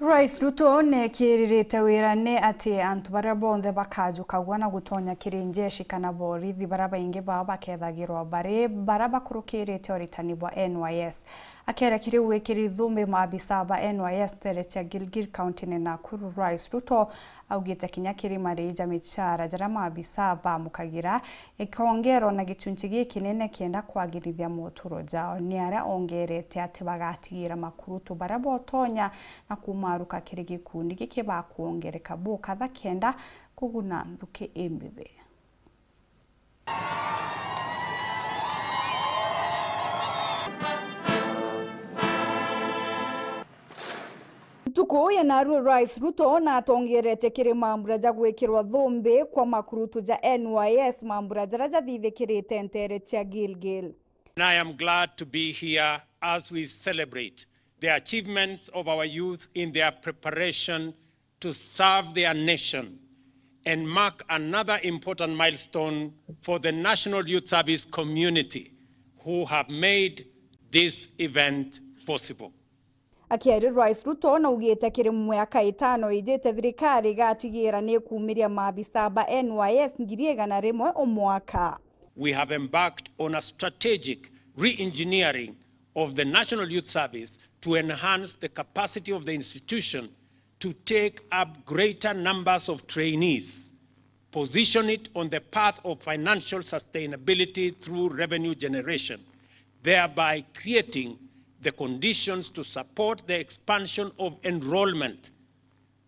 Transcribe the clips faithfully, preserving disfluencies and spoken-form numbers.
Rais Ruto nekiririte wirane ati antu baria bonthe bakajukagua na gutonya kiri njeshi kana borithi, baria baingi bao bakethagirwa bari baria bakurukirite uritani bwa N Y S. Akiaria kiri gwikiri thumbi maabisa ba N Y S ntere cia Gilgil, kaunti-ini Nakuru, Rais Ruto augite kinya kiri marii ja michara jaria maabisa bamukagira ikongerwa na gichunchi gikinene kenda kwagirithia moturo jao. Ni aria ongerete ati bagatigira makurutu baria botonya na kumaruka kiri gikundi giki bakwongereka bukatha kenda kuguna nthuki imbithi. Ntuku ya narua, Rais Ruto natongerete kiri mambura ja gwikirwa thumbi kwa makurutu ja N Y S, mambura jaria jathithikirite ntere cia Gilgil. And I am glad to be here as we celebrate the achievements of our youth in their preparation to serve their nation and mark another important milestone for the National Youth Service community who have made this event possible. Akiaria, Rais Ruto naugite kiri miaka itano ijite, thirikari igatigira ni ikumiria maabisa ba N Y S ngiri igana rimwe o mwaka. We have embarked on a strategic re-engineering of the National Youth Service to enhance the capacity of the institution to take up greater numbers of trainees, position it on the path of financial sustainability through revenue generation, thereby creating the conditions to support the expansion of enrollment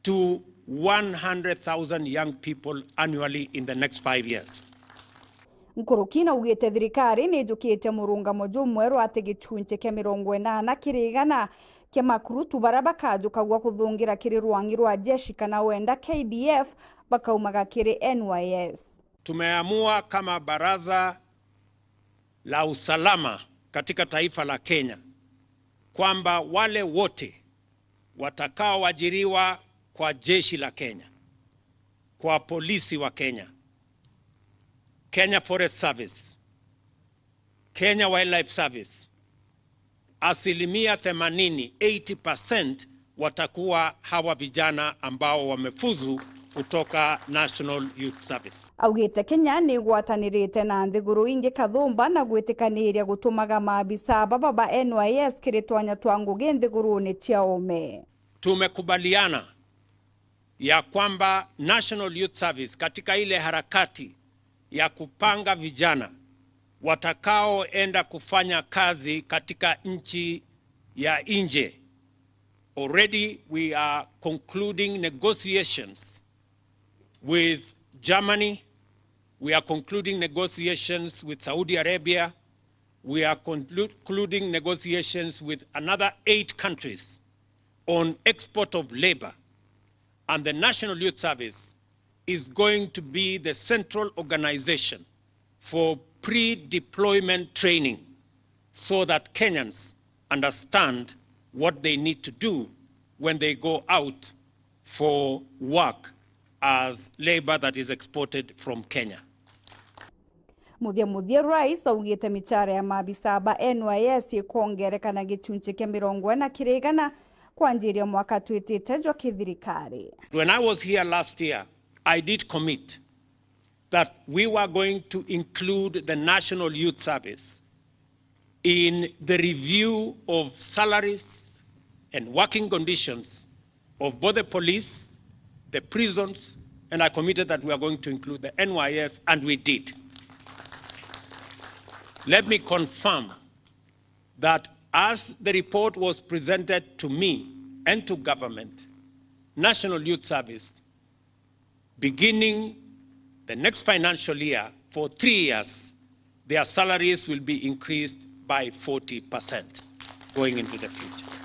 to one hundred thousand young people annually in the next five years. Nkuruki naugite thirikari ni ijukite murungamo jumweru ati gichunchi kia mirongo inana kiri igana kia makurutu baria bakajukagua kuthungira kiri rwangi rwa jeshi kana wenda K D F bakaumaga kiri N Y S. Tumeamua kama Baraza la Usalama katika taifa la Kenya kwamba wale wote watakaoajiriwa kwa jeshi la Kenya, kwa polisi wa Kenya, Kenya Forest Service, Kenya Wildlife Service, asilimia themanini, eighty percent, watakuwa hawa vijana ambao wamefuzu kutoka National Youth Service. Augite Kenya ni igwatanirite na nthiguru ingi kathumba na gwitikaniria gutumaga maabisa baba ba N Y S kiri twanya twa ngugi nthigurune cia ome. Tumekubaliana ya kwamba National Youth Service, katika ile harakati ya kupanga vijana watakaoenda kufanya kazi katika nchi ya nje, already we are concluding negotiations with Germany, we are concluding negotiations with Saudi Arabia, we are concluding negotiations with another eight countries on export of labor, and the National Youth Service is going to be the central organization for pre-deployment training so that Kenyans understand what they need to do when they go out for work as labor that is exported from Kenya. Muthia muthia, Rais augite michara ya maabisa ba N Y S ikongereka na gichunchi kia mirongo ina kiri igana kwanjiria mwaka twitite jwa kithirikari. When I was here last year, I did commit that we were going to include the National Youth Service in the review of salaries and working conditions of both the police, the prisons, and I committed that we are going to include the N Y S, and we did. Let me confirm that as the report was presented to me and to government, National Youth Service, beginning the next financial year, for three years, their salaries will be increased by forty percent going into the future.